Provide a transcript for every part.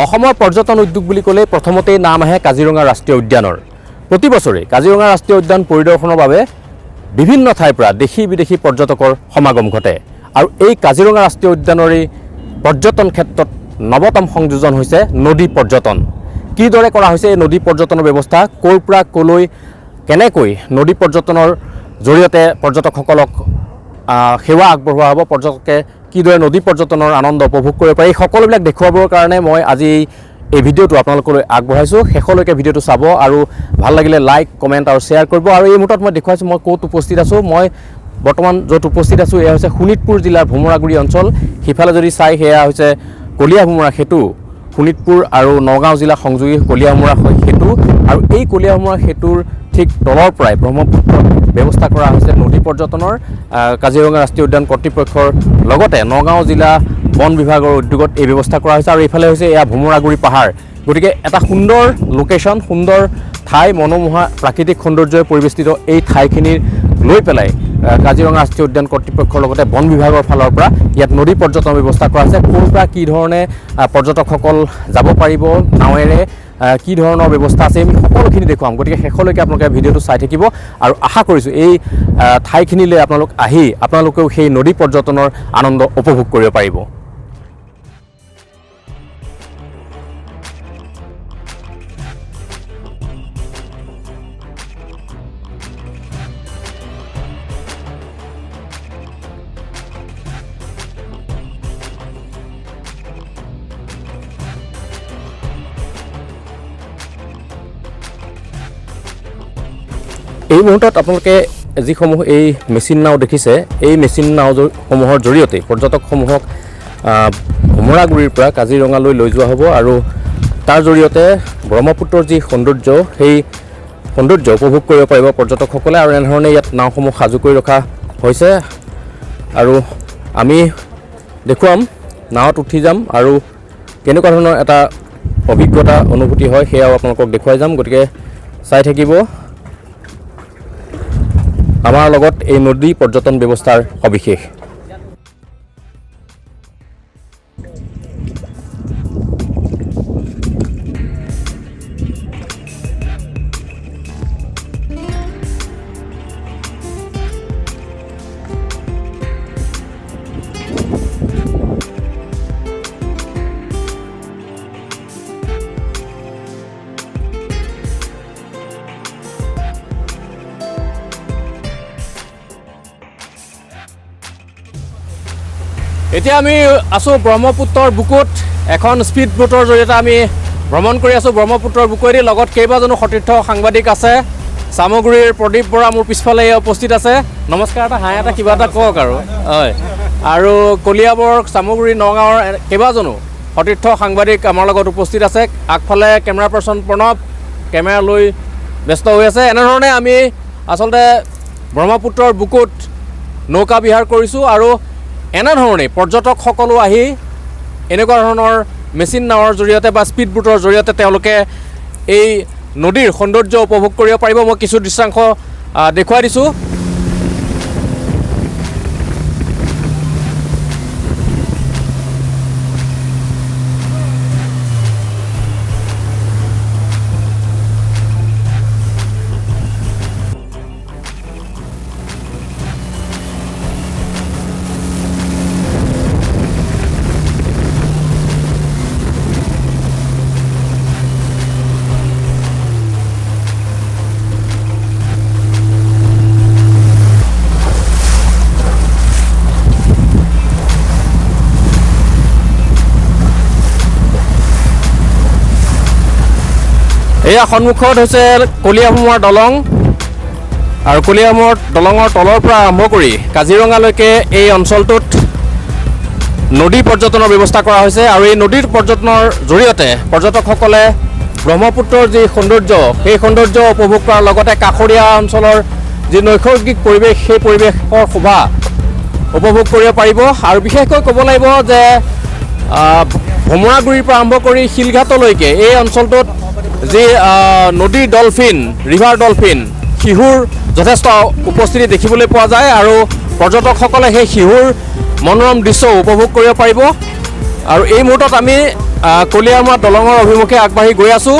অসমৰ পৰ্যটন উদ্যোগ বুলি ক'লে প্ৰথমতেই নাম আহে কাজিৰঙা ৰাষ্ট্ৰীয় উদ্যানৰ। প্ৰতি বছৰে কাজিৰঙা ৰাষ্ট্ৰীয় উদ্যান পৰিদৰ্শনৰ বাবে বিভিন্ন ঠাইৰ পৰা দেশী বিদেশী পৰ্যটকৰ সমাগম ঘটে আৰু এই কাজিৰঙা ৰাষ্ট্ৰীয় উদ্যানৰে পৰ্যটন ক্ষেত্ৰত নৱতম সংযোজন হৈছে নদী পৰ্যটন। কিদৰে কৰা হৈছে এই নদী পৰ্যটনৰ ব্যৱস্থা, ক'ৰ পৰা ক'লৈ কেনেকৈ নদী পৰ্যটনৰ জৰিয়তে পৰ্যটকসকলক সেৱা আগবঢ়োৱা হ'ব, পৰ্যটকে কিদৰে নদী পৰ্যটনৰ আনন্দ উপভোগ কৰিব পাৰে, এই সকলোবিলাক দেখুৱাবৰ কাৰণে মই আজি এই ভিডিঅ'টো আপোনালোকলৈ আগবঢ়াইছোঁ। শেষলৈকে ভিডিঅ'টো চাব আৰু ভাল লাগিলে লাইক, কমেণ্ট আৰু শ্বেয়াৰ কৰিব। আৰু এই মুহূৰ্তত মই দেখুৱাইছোঁ মই ক'ত উপস্থিত আছোঁ। মই বৰ্তমান য'ত উপস্থিত আছোঁ এয়া হৈছে শোণিতপুৰ জিলাৰ ভোমোৰাগুৰি অঞ্চল। সিফালে যদি চাই সেয়া হৈছে কলীয়াভোমোৰা সেতু, শোণিতপুৰ আৰু নগাঁও জিলা সংযোগী কলীয়াভোমোৰা সেতু। আৰু এই কলীয়াভোমোৰা সেতুৰ ঠিক তলৰ পৰাই ব্ৰহ্মপুত্ৰত ব্যৱস্থা কৰা হৈছে নদী পৰ্যটনৰ। কাজিৰঙা ৰাষ্ট্ৰীয় উদ্যান কৰ্তৃপক্ষৰ লগতে নগাঁও জিলা বন বিভাগৰ উদ্যোগত এই ব্যৱস্থা কৰা হৈছে। আৰু এইফালে হৈছে এয়া ভোমোৰাগুৰি পাহাৰ। গতিকে এটা সুন্দৰ লোকেশ্যন, সুন্দৰ ঠাই, মনোমোহা প্ৰাকৃতিক সৌন্দৰ্যৰে পৰিবেষ্টিত এই ঠাইখিনিৰ লৈ পেলাই কাজিৰঙা ৰাষ্ট্ৰীয় উদ্যান কৰ্তৃপক্ষৰ লগতে বন বিভাগৰ ফালৰ পৰা ইয়াত নদী পৰ্যটনৰ ব্যৱস্থা কৰা হৈছে। ক'ৰ পৰা কি ধৰণে পৰ্যটকসকল যাব পাৰিব, নাৱেৰে কি ধৰণৰ ব্যৱস্থা আছে, আমি সকলোখিনি দেখুৱাম। গতিকে শেষলৈকে আপোনালোকে ভিডিঅ'টো চাই থাকিব আৰু আশা কৰিছোঁ এই ঠাইখিনিলৈ আপোনালোক আহি আপোনালোকেও সেই নদী পৰ্যটনৰ আনন্দ উপভোগ কৰিব পাৰিব। এই মুহূৰ্তত আপোনালোকে যিসমূহ এই মেচিন নাও দেখিছে, এই মেচিন নাওসমূহৰ জৰিয়তে পৰ্যটকসমূহক ভোমোৰাগুৰিৰ পৰা কাজিৰঙালৈ লৈ যোৱা হ'ব আৰু তাৰ জৰিয়তে ব্ৰহ্মপুত্ৰৰ যি সৌন্দৰ্য, সেই সৌন্দৰ্য উপভোগ কৰিব পাৰিব পৰ্যটকসকলে। আৰু এনেধৰণে ইয়াত নাওসমূহ সাজু কৰি ৰখা হৈছে আৰু আমি দেখুৱাম, নাৱত উঠি যাম আৰু কেনেকুৱা ধৰণৰ এটা অভিজ্ঞতা অনুভূতি হয় সেয়াও আপোনালোকক দেখুৱাই যাম। গতিকে চাই থাকিব আমাৰ লগত এই নদী পৰ্যটন ব্যৱস্থাৰ সবিশেষ। এতিয়া আমি আছোঁ ব্ৰহ্মপুত্ৰৰ বুকুত। এখন স্পীড বোটৰ জৰিয়তে আমি ভ্ৰমণ কৰি আছোঁ ব্ৰহ্মপুত্ৰৰ বুকুৱেদি। লগত কেইবাজনো সতীৰ্থ সাংবাদিক আছে। চামগুৰিৰ প্ৰদীপ বৰা মোৰ পিছফালে উপস্থিত আছে। নমস্কাৰ, এটা হাঁহ এটা কিবা এটা কওক আৰু। হয়, আৰু কলিয়াবৰ, চামগুৰি, নগাঁৱৰ কেইবাজনো সতীৰ্থ সাংবাদিক আমাৰ লগত উপস্থিত আছে। আগফালে কেমেৰা পাৰ্চন প্ৰণৱ কেমেৰা লৈ ব্যস্ত হৈ আছে। এনেধৰণে আমি আচলতে ব্ৰহ্মপুত্ৰৰ বুকুত নৌকা বিহাৰ কৰিছোঁ আৰু এনেধৰণেই পৰ্যটকসকলো আহি এনেকুৱা ধৰণৰ মেচিন নাৱৰ জৰিয়তে বা স্পীড বোটৰ জৰিয়তে তেওঁলোকে এই নদীৰ সৌন্দৰ্য উপভোগ কৰিব পাৰিব। মই কিছু দৃশ্যাংশ দেখুৱাই দিছোঁ। এয়া সন্মুখত হৈছে কলীয়াভোমোৰা দলং আৰু কলীয়াভোমোৰা দলঙৰ তলৰ পৰা আৰম্ভ কৰি কাজিৰঙালৈকে এই অঞ্চলটোত নদী পৰ্যটনৰ ব্যৱস্থা কৰা হৈছে। আৰু এই নদীৰ পৰ্যটনৰ জৰিয়তে পৰ্যটকসকলে ব্ৰহ্মপুত্ৰৰ যি সৌন্দৰ্য, সেই সৌন্দৰ্য উপভোগ কৰাৰ লগতে কাষৰীয়া অঞ্চলৰ যি নৈসৰ্গিক পৰিৱেশ, সেই পৰিৱেশৰ শোভা উপভোগ কৰিব পাৰিব। আৰু বিশেষকৈ ক'ব লাগিব যে ভোমোৰাগুৰিৰ পৰা আৰম্ভ কৰি শিলঘাটলৈকে এই অঞ্চলটোত যি নদীৰ ডলফিন, ৰিভাৰ ডলফিন, শিহুৰ যথেষ্ট উপস্থিতি দেখিবলৈ পোৱা যায় আৰু পৰ্যটকসকলে সেই শিহুৰ মনোৰম দৃশ্য উপভোগ কৰিব পাৰিব। আৰু এই মুহূৰ্তত আমি কলিয়ামৰা দলঙৰ অভিমুখে আগবাঢ়ি গৈ আছোঁ।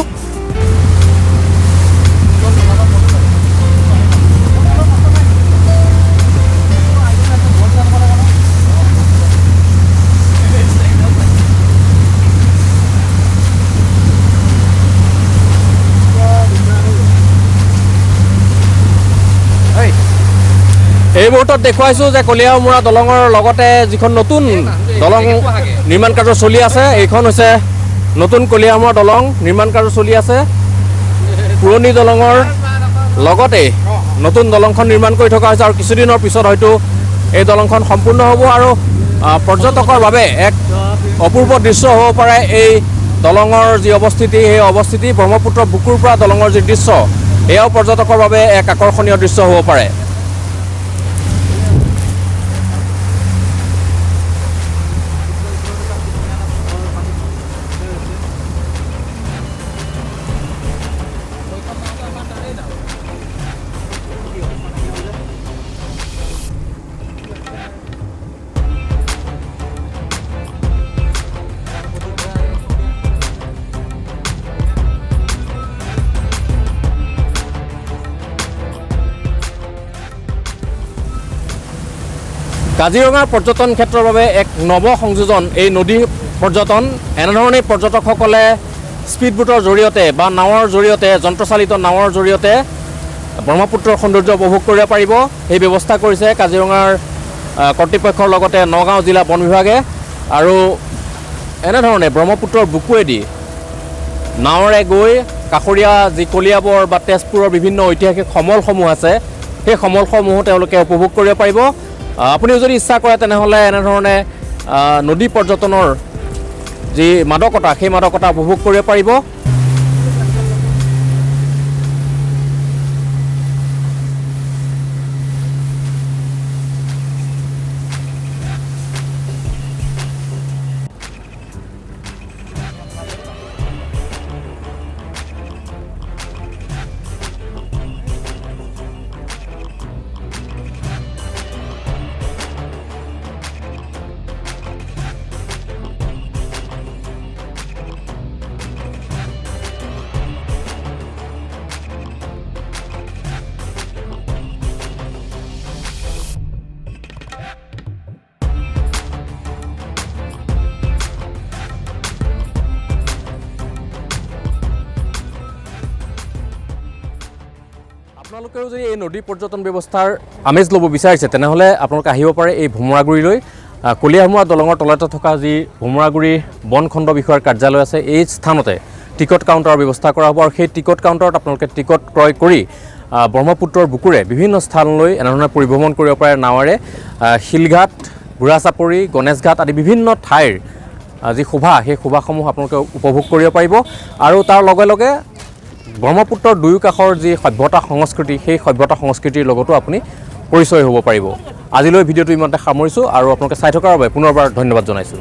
এই মুহূৰ্তত দেখুৱাইছোঁ যে কলিয়ামৰা দলঙৰ লগতে যিখন নতুন দলং নিৰ্মাণ কাৰ্য চলি আছে, এইখন হৈছে নতুন কলিয়ামৰা দলং নিৰ্মাণ কাৰ্য চলি আছে। পুৰণি দলঙৰ লগতে নতুন দলংখন নিৰ্মাণ কৰি থকা হৈছে আৰু কিছুদিনৰ পিছত হয়তো এই দলংখন সম্পূৰ্ণ হ'ব আৰু পৰ্যটকৰ বাবে এক অপূৰ্ব দৃশ্য হ'ব পাৰে। এই দলঙৰ যি অৱস্থিতি, সেই অৱস্থিতি ব্ৰহ্মপুত্ৰৰ বুকুৰ পৰা দলঙৰ যি দৃশ্য, এয়াও পৰ্যটকৰ বাবে এক আকৰ্ষণীয় দৃশ্য হ'ব পাৰে। কাজিৰঙাৰ পৰ্যটন ক্ষেত্ৰৰ বাবে এক নৱ সংযোজন এই নদী পৰ্যটন। এনেধৰণেই পৰ্যটকসকলে স্পীডবোটৰ জৰিয়তে বা নাৱৰ জৰিয়তে, যন্ত্ৰচালিত নাৱৰ জৰিয়তে ব্ৰহ্মপুত্ৰৰ সৌন্দৰ্য উপভোগ কৰিব পাৰিব। সেই ব্যৱস্থা কৰিছে কাজিৰঙাৰ কৰ্তৃপক্ষৰ লগতে নগাঁও জিলা বন বিভাগে। আৰু এনেধৰণে ব্ৰহ্মপুত্ৰৰ বুকুৱেদি নাৱৰে গৈ কাষৰীয়া যি কলিয়াবৰ বা তেজপুৰৰ বিভিন্ন ঐতিহাসিক সমলসমূহ আছে, সেই সমলসমূহো তেওঁলোকে উপভোগ কৰিব পাৰিব। আপুনিও যদি ইচ্ছা কৰে তেনেহ'লে এনেধৰণে নদী পৰ্যটনৰ যি মাদকতা, সেই মাদকতা উপভোগ কৰিব পাৰিব। আপোনালোকেও যদি এই নদী পৰ্যটন ব্যৱস্থাৰ আমেজ ল'ব বিচাৰিছে তেনেহ'লে আপোনালোকে আহিব পাৰে এই ভোমোৰাগুৰিলৈ। কলিয়াভোমোৰা দলঙৰ তলতে থকা যি ভোমোৰাগুৰি বনখণ্ড বিষয়াৰ কাৰ্যালয় আছে, এই স্থানতে টিকট কাউণ্টাৰৰ ব্যৱস্থা কৰা হ'ব আৰু সেই টিকট কাউণ্টাৰত আপোনালোকে টিকট ক্ৰয় কৰি ব্ৰহ্মপুত্ৰৰ বুকুৰে বিভিন্ন স্থানলৈ এনেধৰণে পৰিভ্ৰমণ কৰিব পাৰে নাৱেৰে। শিলঘাট, বুঢ়াচাপৰি, গণেশঘাট আদি বিভিন্ন ঠাইৰ যি শোভা, সেই শোভাসমূহ আপোনালোকে উপভোগ কৰিব পাৰিব। আৰু তাৰ লগে লগে ব্ৰহ্মপুত্ৰৰ দুয়ো কাষৰ যি সভ্যতা সংস্কৃতি, সেই সভ্যতা সংস্কৃতিৰ লগতো আপুনি পৰিচয় হ'ব পাৰিব। আজিলৈ ভিডিঅ'টো ইমানতে সামৰিছোঁ আৰু আপোনালোকে চাই থকাৰ বাবে পুনৰবাৰ ধন্যবাদ জনাইছোঁ।